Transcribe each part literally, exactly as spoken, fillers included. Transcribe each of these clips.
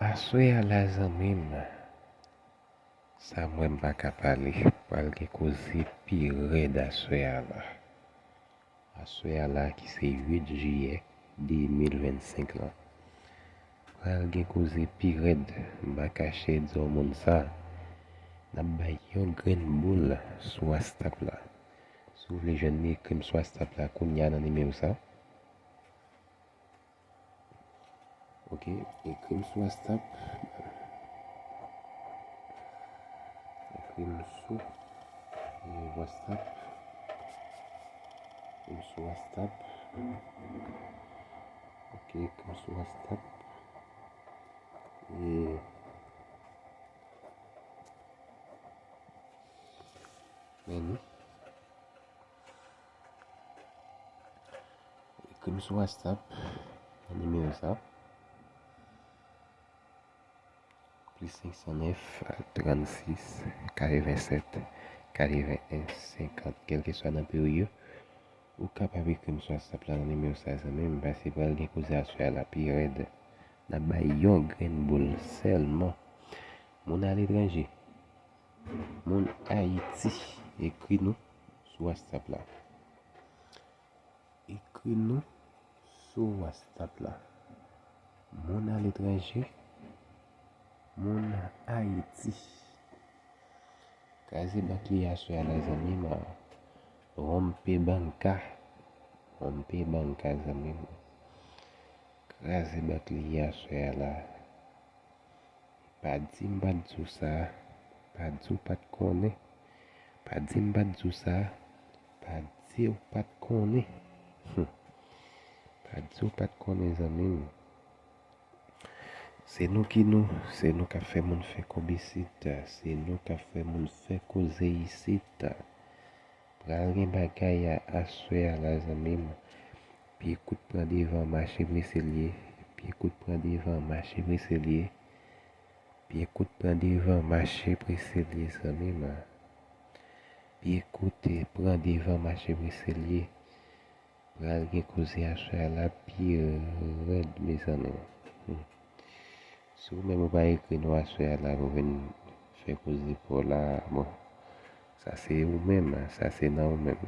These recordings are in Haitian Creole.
Aswè a la, zanmi m, sa m wè m pa ka pale, pral gen koze pi rèd aswè a la. Aswè a la ki se uit jiyè de mil vennsenk lan, pral gen koze pi rèd. M pa kache di w moun sa, n ap bay yon grenn boul sou WhatsApp la. Si w vle jwenn li, ekri m sou WhatsApp la kounye a nan nimewo sa. Ok, ekri m sou WhatsApp. Ekri m sou, eh, WhatsApp. Ekri m sou WhatsApp. Ok, ekri m sou WhatsApp. E, men nou. Ekri m sou WhatsApp nan nimewo sa. Plis senk san nèf, trannsis, katrevennsèt, katrevennen, senkant. Kèlkeswa nan peyi w ye, ou kapab ekri m sou WhatsApp la nan nimewo sa, zanmi m, paske pral gen koze aswè a la pi rèd. N ap bay yon grenn boul sèlman. Moun aletranje, moun Ayiti, ekri nou sou WhatsApp la. Ekri nou sou WhatsApp la. Moun aletranje, moun Ayiti. Kraze bank li aswè a la, zanmi m. Rompe banca. Rompe banca, zanmi m. Kraze bank li aswè a la. Pa di m pa t di w sa. Pa di w pa t konnen. Pa di m pa t di w sa. Pa di w pa t konnen. Hum. Pa di w pa t konnen, zanmi m. Se nou ki nou, se nou k ap fè moun fè kòb isit, se nou k ap fè moun fè koze isit. Pral gen bagay a aswè a la, zanmi m. Pye kout pran devan, mache prese l ye. Pye kout pran devan, mache prese l ye. Pye kout pran devan, mache prese l ye, zanmi m. Pye kout pran devan, mache prese l ye. Pral gen koze aswè a la pi rèd, mezanmi. Hmm. Si w menm ou pa ekri nou aswè a la pou vin fè koze pa w la, bon, sa se ou menm, sa se nan ou menm.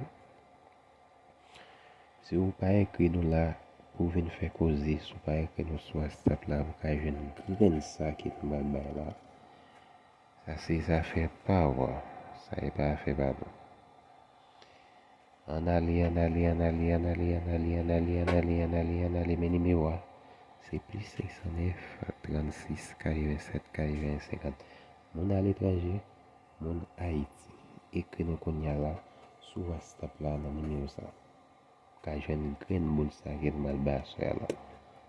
Si w pa ekri nou la pou vin fè koze, si w pa ekri nou sou WhatsApp la pou ka jwenn grenn sa ke nou pral bay la, sa se zafè pa w, sa e pa afè pa nou. Ann ale, ann ale, ann ale, ann ale, men nimewo a, se plis senk san nèf, trannsis, katrevennsèt, katrevenn, senkant. Moun aletranje, moun Ayiti, ekri nou kounye a la sou WhatsApp la nan nimewo sa. Ou ka jwenn grenn boul sa ke nou pral bay aswè a la.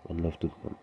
One love tout moun.